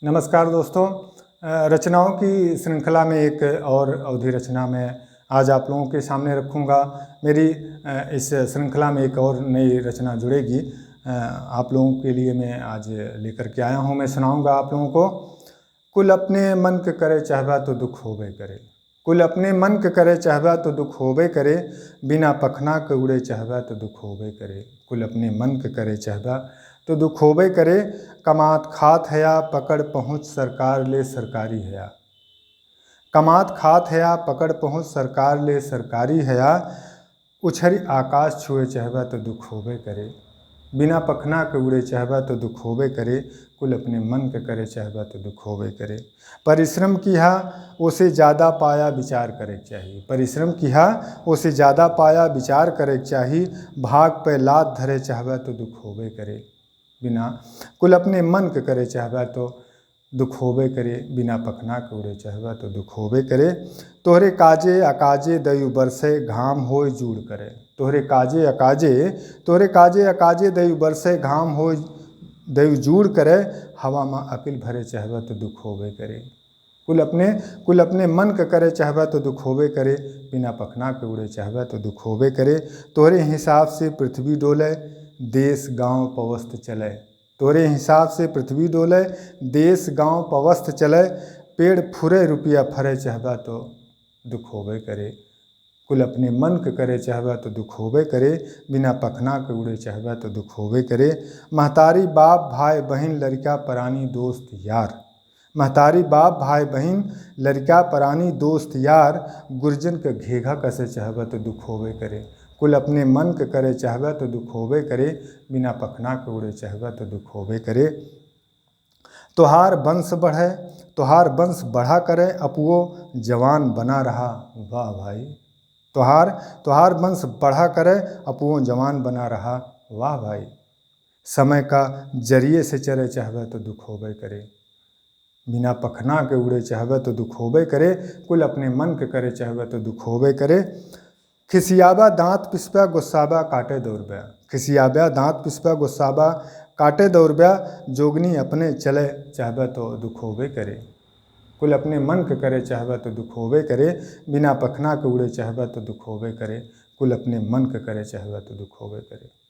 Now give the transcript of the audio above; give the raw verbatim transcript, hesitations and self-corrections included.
नमस्कार दोस्तों, अ, रचनाओं की श्रृंखला में एक और अवधी रचना मैं आज आप लोगों के सामने रखूँगा। मेरी, अ, इस श्रृंखला में एक और नई रचना जुड़ेगी, अ, आप लोगों के लिए मैं आज लेकर के आया हूँ, मैं सुनाऊँगा आप लोगों को। कुल अपने मन के करे चाहबा तो दुख होबे करे। कुल अपने मन के करे चाहबा तो दुख होबे करे, बिना पखना के उड़े चाहबा तो दुख होबे करे। कुल अपने मन के करे चाहबा तो दुख होबे करे, कमात खात हया, पकड़ पहुँच सरकार ले सरकारी हया। कमात खात हया, पकड़ पहुँच सरकार ले सरकारी हया, उछरी आकाश छुए चाहबा तो दुख होबे करे, बिना पखना के उड़े चाहबा तो दुख होबे करे, कुल अपने मन के करे चाहबा तो दुख होबे करे। परिश्रम किहा, ओसे ज्यादा पाया विचार करे के चाही। परिश्रम किहा, ओसे ज्यादा पाया विचार करे के चाही। भाग पे लात धरे चाहबा तो दुख होबे करे। बिना, कुल अपने मन के करे चाहबा तो दुख होबे करे, बिना पखना के उड़े चाहबा तो दुख होबे करे। तोहरे काजे अकाजे दयु बरसे घाम होय जूड़ करे। तोहरे काजे अकाजे, तोहरे काजे अकाजे दयु बरसे घाम होय दयु जूड़ करे। हवा मा अकिल भरे चाहबा तो दुख होबे करे। कुल अपने, कुल अपने मन के करे चाहबा तो दुख होबे करे, बिना पखना के उड़े चाहबा तो दुख होबे करे। तोहरे हिसाब से पृथ्वी डोले, देश गांव पवस्त चले। तोहरे हिसाब से पृथ्वी डोले, देश गांव पवस्त चले। पेड़ फुरे रुपया फरे चाहबा तो दुख होबे करे। कुल अपने मन के करे चाहबा तो दुख होबे करे, बिना पखना के उड़े चाहबा तो दुख होबे करे। महतारी बाप भाई बहिन लड़का परानी दोस्त यार। महतारी बाप भाई बहिन लड़का परानी दोस्त यार, गुर्जन के घेघा कसे चाहबा तो दुख होबे करे। कुल अपने मन के करे चाहबा तो दुख होबे करे, बिना पखना के उड़े चाहबा तो दुख होबे करे। तोहार वंश बढ़े, तोहार वंश बढ़ा करे, अपुओ जवान बना रहा। वाह भाई। तोहार, तोहार वंश बढ़ा करे, अपुओ जवान बना रहा। वाह भाई। समय का जरिए से चरे चाहबे तो दुख होबे करे। बिना पखना के उड़े चाहबे तो दुख होबे करे, कुल अपने मन के करे चाहबे तो दुख होबे करे। खिसियाबा दांत पिसबा गुस्साबा काटे दौड़बा। खिसियाबा दांत पिसबा गुस्साबा काटे दौड़बा, जोगनी अपने चले चाहबा तो दुख होबे करे। कुल अपने मन के करे चाहबा तो दुख होबे करे, बिना पखना के उड़े चाहबा तो दुख होबे करे, कुल अपने मन के करे चाहबा तो दुख होबे करे।